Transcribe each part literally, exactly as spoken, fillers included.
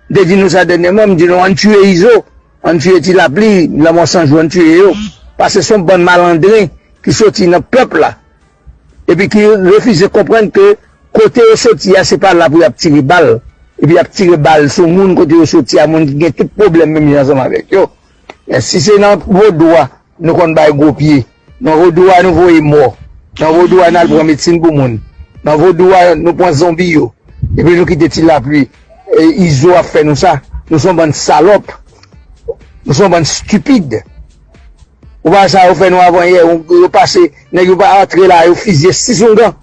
M te di nou sa dènyèman, m di nou ann tiye Izo, ann tiye Ti Lapli, Lanmò San Jou, ann tiye yo. Paske se yon bann malandren ki soti nan pèp la, epi ki refize konprann ke kote yo soti a, se pa la pou y ap tire bal. Epi y ap tire bal sou moun kote yo soti a, moun ki gen tout pwoblèm menm jan ansanm avèk yo. Men si se nan vodou a, nou konn bay gwo pye. Nan vodou a, nou voye mò. Nan vodou a, n al pran medsin pou moun. Nan vodou a, nou pran zonbi yo. Epi nou kite Ti Lapli, e, Izo ap fè nou sa. Nou se yon bann salòp. Nou se yon bann stipid. Ou pa wè sa yo fè nou avanyè, yo, yo pase, nèg yo pa antre la, yo fizye sis oungan.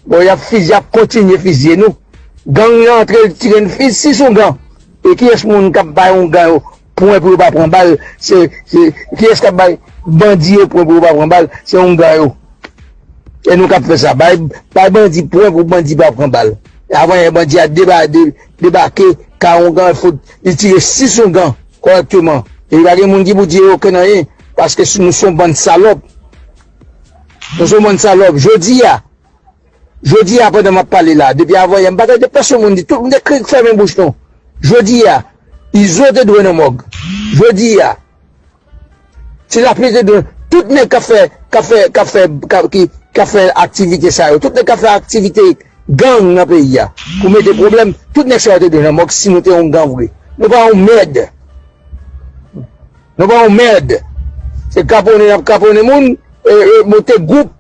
Bon, y ap fizye, y ap kontinye fizye nou. Gang nan antre, l tire n fi-, sis oungan. E kiyès moun k ap bay oungan yo pwen pou yo pa pran bal? Se, se, kiyès k ap bay bandi yo pwen pou yo pa pran bal? Se oungan yo. E nou k ap fè sa. Bay, bay bandi pwen pou bandi pa pran bal. Avanyè bandi a deba-, de-, debake, ka oungan fout, li tire sis oungan kòrèkteman. E pa gen moun ki pou di yo okenn anyen, paske si nou se yon bann salòp. Nou se yon bann salòp. Jodi a, jodi a, pandan m ap pale la, depi avanyè, m pa tande pèsonn moun di, tout moun te kri fèmen bouch nou. Jodi a, Izo te dwe nan mòg. Jodi a, Ti Lapli te dwe, tout nèg k ap fè, k ap fè, k ap fè, k ap, ki, k ap fè aktivite sa yo, tout nèg k ap fè aktivite gang nan peyi a, pou mete pwoblèm, tout nèg sa yo te dwe nan mòg si nou te yon gang vre. Nou pa yon mèd. Nou pa yon mèd. Se kaponnen n ap kaponnen moun, e, e, monte gwoup,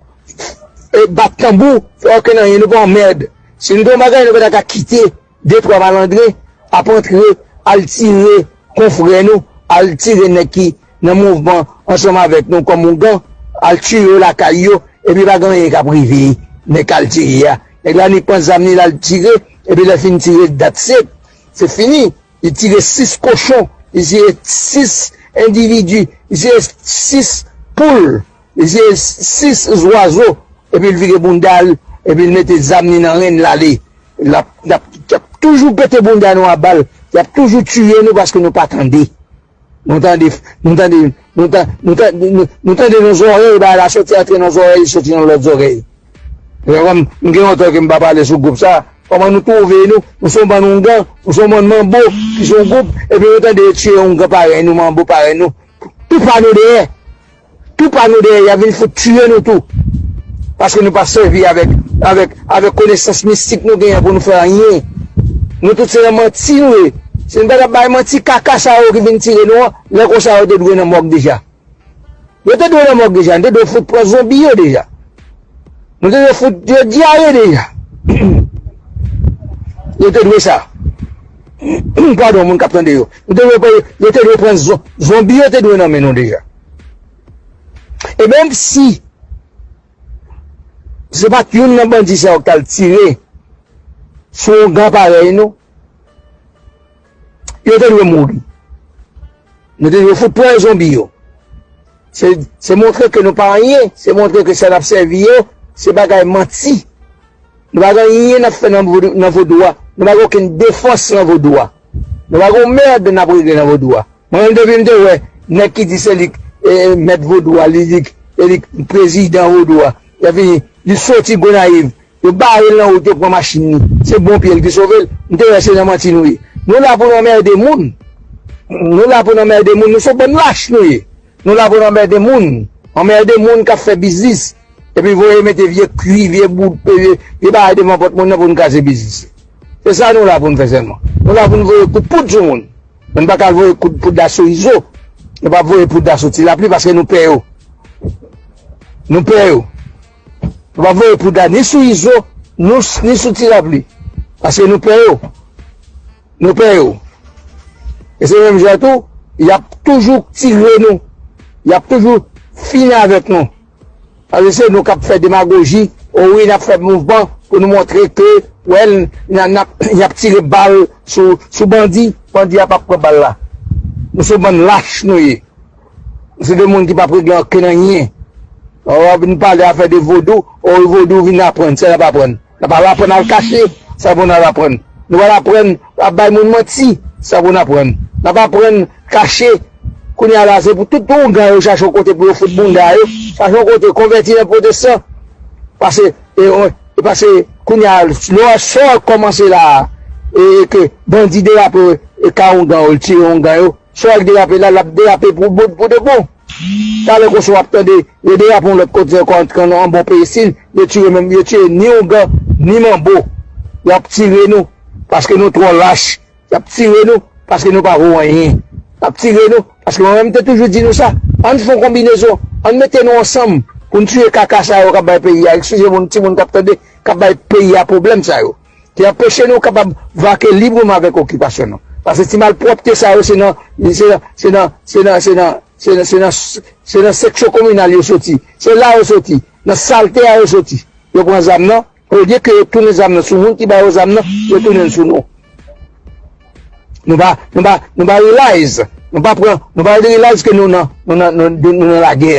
e, bat tanbou, fè okenn anyen, nou pa yon mèd. Si nou te yon bagay, nou pa ta ka kite de twa malandren ap antre, al tire konfrè nou, al tire nèg ki nan mouvman ansanm avèk nou kòm oungan, al tiye yo lakay yo, epi pa gen anyen k ap rive nèg k al tire a. Nèg la ni pran zam ni l al tire, epi lè fin tire, that's it. Se fini. Li tire sis kochon, li tire sis endividi, li tire sis poul, li tire sis zwazo, epi l vire bounda l, epi l mete zam li nan ren l ale. L ap, l ap, l ap toujou pete bounda nou a bal, l ap toujou tiye nou paske nou pa tande. Nou tande, nou tande, nou ta-, nou ta-, nou, nou tande nan zòrèy, bagay la soti antre nan zòrèy, soti nan lòt zòrèy. Kòm m gen lontan ke m pa pale sou gwoup sa, kòman nou twouve nou? Nou se yon bann oungan, nou se yon bann manbo ki se yon gwoup, epi nou tande yo tiye oungan parèy nou, manbo parèy nou. Tou pa nou dèyè. Tou pa nou dèyè, y ap vin fout tiye nou tou. Paske nou pa sèvi avèk, avèk, avèk konesans mistik nou genyen pou nou fè anyen. Nou tout se nan manti nou ye. Si nou pa t ap bay manti kaka sa yo ki vin tire nou an, lè konsa yo te dwe nan mòg deja. Yo te dwe nan mòg deja, nou te dwe fout pran zonbi yo deja. Nou te dwe fout yo dyare deja. Yo te dwe sa. Padon, moun k ap tande yo. Nou te dwe pran, yo te dwe pran zon-, zonbi yo te dwe nan men nou deja. E menm si se pa t youn nan bandi sa yo k t al tire sou oungan parèy nou, yo te dwe mouri. Nou te dwe fout pran zonbi yo. Se, se montre ke nou pa anyen, se montre ke sa n ap sèvi yo, se bagay manti. Nou pa gen anyen n ap fè nan vodou, nan vodou a. Nou pa gen okenn defans nan vodou a. Nou pa gen yon mèd n ap regle nan vodou a. Mwen menm depi m te wè nèg ki di se li k, e, mèt vodou a, li, li k, e li k prezidan vodou a. Epi li soti Gonayiv, yo bare l nan wout, yo pran machin li. Se bon pye l ki sove l. M te wè se nan manti nou ye. Nou la pou n anmède moun. Nou la pou n anmède moun. Nou se bann lach nou ye. Nou la pou n anmède moun. Anmède moun k ap fè biznis. Epi voye mete vye kwi, vye bout, vye, vye bagay devan pòt moun nan pou n kraze biznis li. Se sa nou la pou n fè sèlman. Nou la pou n voye kout poud sou moun. Men nou pa ka voye kout poud la sou Izo. Nou p ap voye poud la sou Ti Lapli paske nou pè yo. Nou pè yo. Nou p ap voye poud la ni sou Izo, nou, ni sou Ti Lapli. Paske nou pè yo. Nou pè yo. E se menm jan tou, y ap toujou tire nou. Y ap toujou fini avèk nou. Paske se nou k ap fè demagoji, o wi, n ap fè mouvman pou nou montre ke, wè, n a, n ap, y ap tire bal sou, sou bandi, bandi a p ap pran bal la. Nou se bann lach nou ye. Se de moun ki p ap regle okenn anyen. Ou ap vin pale afè de vodou, o vodou vin aprann, sa n ap aprann. N ap al aprann al kache, sa pou n al aprann. Nou pral aprann ap bay moun manti, sa pou n aprann. N ap aprann kache. Kounye a la, se pou tout oungan yo chache yon kote pou yo fout bounda yo, chache yon kote konvèti nan pwotestan. Pase, e, e pase, kounye a, lè sa kòmanse la, e ke bandi derape, e ka oungan yo, l tire oungan yo. Sa w ap derape la, l ap derape pou bout, pou de bon. Talè konsa w ap tande, yo derape yon lòt kote ankò, antre nan yon bon peyi Sid, yo tire menm, yo tire ni oungan, ni manbo. Y ap tire nou, paske nou twò lach. Y ap tire nou, paske nou pa vo anyen. Y ap tire nou, paske mwen menm te toujou di nou sa. Ann fè yon konbinezon, ann mete nou ansanm pou n tiye kaka sa yo k ap bay peyi a, eskize moun, timoun k ap tande, k ap bay peyi a pwoblèm sa yo. Ki anpeche nou kapab vake libreman avèk okipasyon nou. Paske ti malpwòpte sa yo, se nan, se nan, se nan, se nan, se nan, se nan, se nan, se nan seksyon kominal yo soti. Se la yo soti. Nan salte a yo soti. Yo pran zam nan. Olye ke yo tounen zam nan sou moun ki ba yo zam nan, yo tounen l sou nou. Nou pa, nou pa, nou pa realize, nou pa pran, nou pa realize ke nou nan, nou nan, nou, nou, nou nan lagè.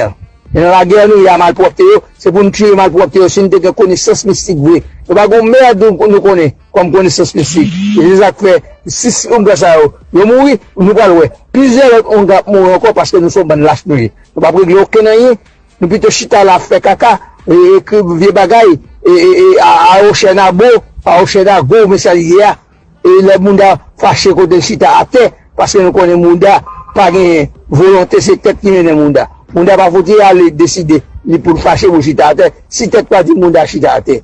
E nan lagè nou ye a malpwòpte yo, se pou n tiye malpwòpte yo si n te gen konesans mistik vre. Nou pa gen yon mèd nou, nou konnen kòm konesans mistik. E se sa k fè sis oungan sa yo, yo mouri, nou pral wè plizyè lòt oungan ap mouri ankò paske nou se yon bann lach nou ye. Nou p ap regle okenn anyen. Nou pito chita la ap fè kaka, e, ekri vye bagay, e, e, e, a, a ochè nabo, a ochè nago, men sa li ye a. E lè moun da fache kote l chita atè, paske nou konnen moun da pa gen volonte, se tèt ki mennen moun da. Moun da pa fouti ale deside li pou l fache pou l chita atè, si tèt pa di moun da chita atè.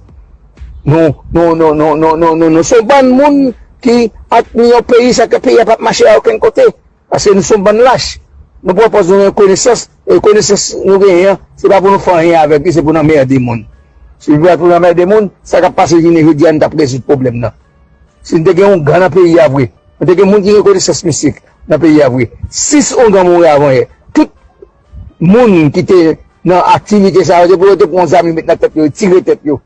Nou, nou, nou, nou, nou, nou, nou, nou se yon bann moun ki ap nan yon peyi, sa ke peyi a p ap mache a okenn kote. Paske nou se yon bann lach. Nou pran pòz nou gen konesans, e konesans nou genyen an, se pa pou nou fè anyen avèk li, se pou n anmède moun. Si li pa pou n anmède moun, sa k ap pase jounen jodi a, nou t ap rezoud pwoblèm nan. Si n te gen oungan nan peyi a vre, nou te gen moun ki gen konesans mistik nan peyi a vre. Sis oungan mouri avan yè. Tout moun ki te nan aktivite sa yo, te pou yo te pran zam yo met nan tèt yo, tire tèt yo.